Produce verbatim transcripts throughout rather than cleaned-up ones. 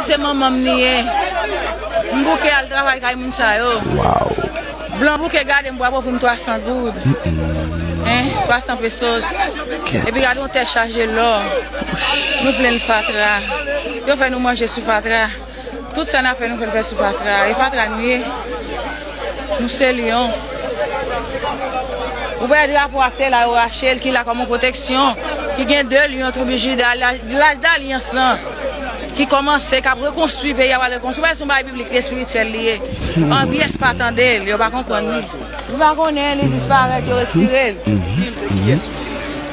Se manman m li ye. M bouke al travay kay moun sa yo. Waw. Blan bouke gade m pou ap ofri m twa san goud. Hein, twa san pesos. Kèt. Epi gade yon tèt chaje lò. Nou plen l fatra. Yo fè nou manje sou fatra. Tout sa n ap fè, nou fè l fè sou fatra. E fatra nou ye. Nou se lyon. Ou wè drapo ak tè la yo rache l, ki la kòman pwoteksyon, ki gen de lyon, tribi Jida, laj, laj dalyans lan, ki kòmanse, k ap rekonstwi peyi a, pral rekonstwi. Ou wè se yon bagay biblik, espirityèl li ye. An pyès pa tande l, yo pa konprann li. Ou pa konnen, li disparèt, yo retire l.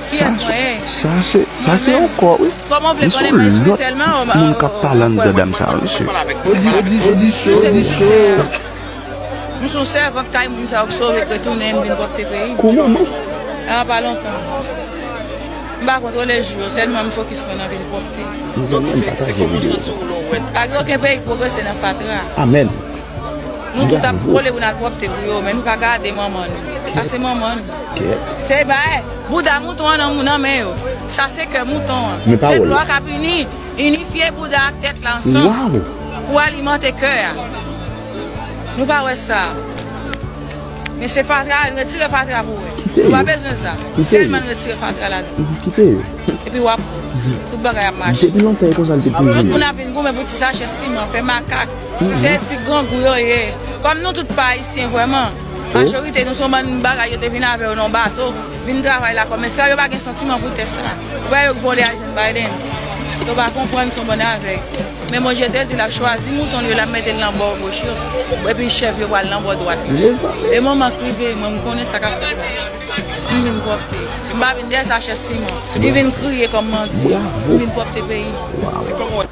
Kiyès mwen ye? Sa se, sa se yon kò, wi. Kòman w vle konnen mwen espirityèlman? Moun k ap pale anndan dam sa, mesye. Odi, odi, odi, odi, odi. M se yon sèvant kay moun sa yo k sove, k retounen, m vin pwòpte peyi m. Kouman, man? A, pa lontan. M pa kontwole jou yo, sèlman m fokis mwen nan vin pwòpte. Mezanmi, ann pataje videyo sa. Pa gen okenn peyi k pwogrese nan fatra. Amèn. Nou tout ap vole pou n al pwòpte pou yo, men nou pa gade manman nou. Sa se manman nou. Se bay bouda mouton an nan, nan men yo. Sa se kè mouton an. Se dlo a k ap ini, inifye bouda ak tèt la ansanm pou alimante kè a. Nou pa wè sa. Men se fatra, retire fatra pou wè. Nou pa bezwen sa. Sèlman retire fatra ladan. Kite yo. Epi w ap wè. Tout bagay ap mache. Depi lontan e konsa l te toujou ye. Lòt moun ap vin goumen pou ti sachè siman, fè makak. Se ti grangou yo ye. Kòm nou tout pa ayisyen vrèman, majorite nou se yon bann bagay yo te vin avè yo nan bato, vin travay la kòm esklav, yo pa gen santiman pou tè sa. Ou wè yo k vole al jwenn Biden. Yo pa konprann, se yon bann avèg. Men Bondye te di l ap chwazi mouton l yo, l ap mete l nan bò goch yo. Epi chèf yo pral nan bò dwat li. E moman k rive, mwen m konnen sa k ap fèt la. M vin pwòpte. M pa vin dèyè sachè siman. Li vin kriye kòm manti. M vin pwòpte peyi m.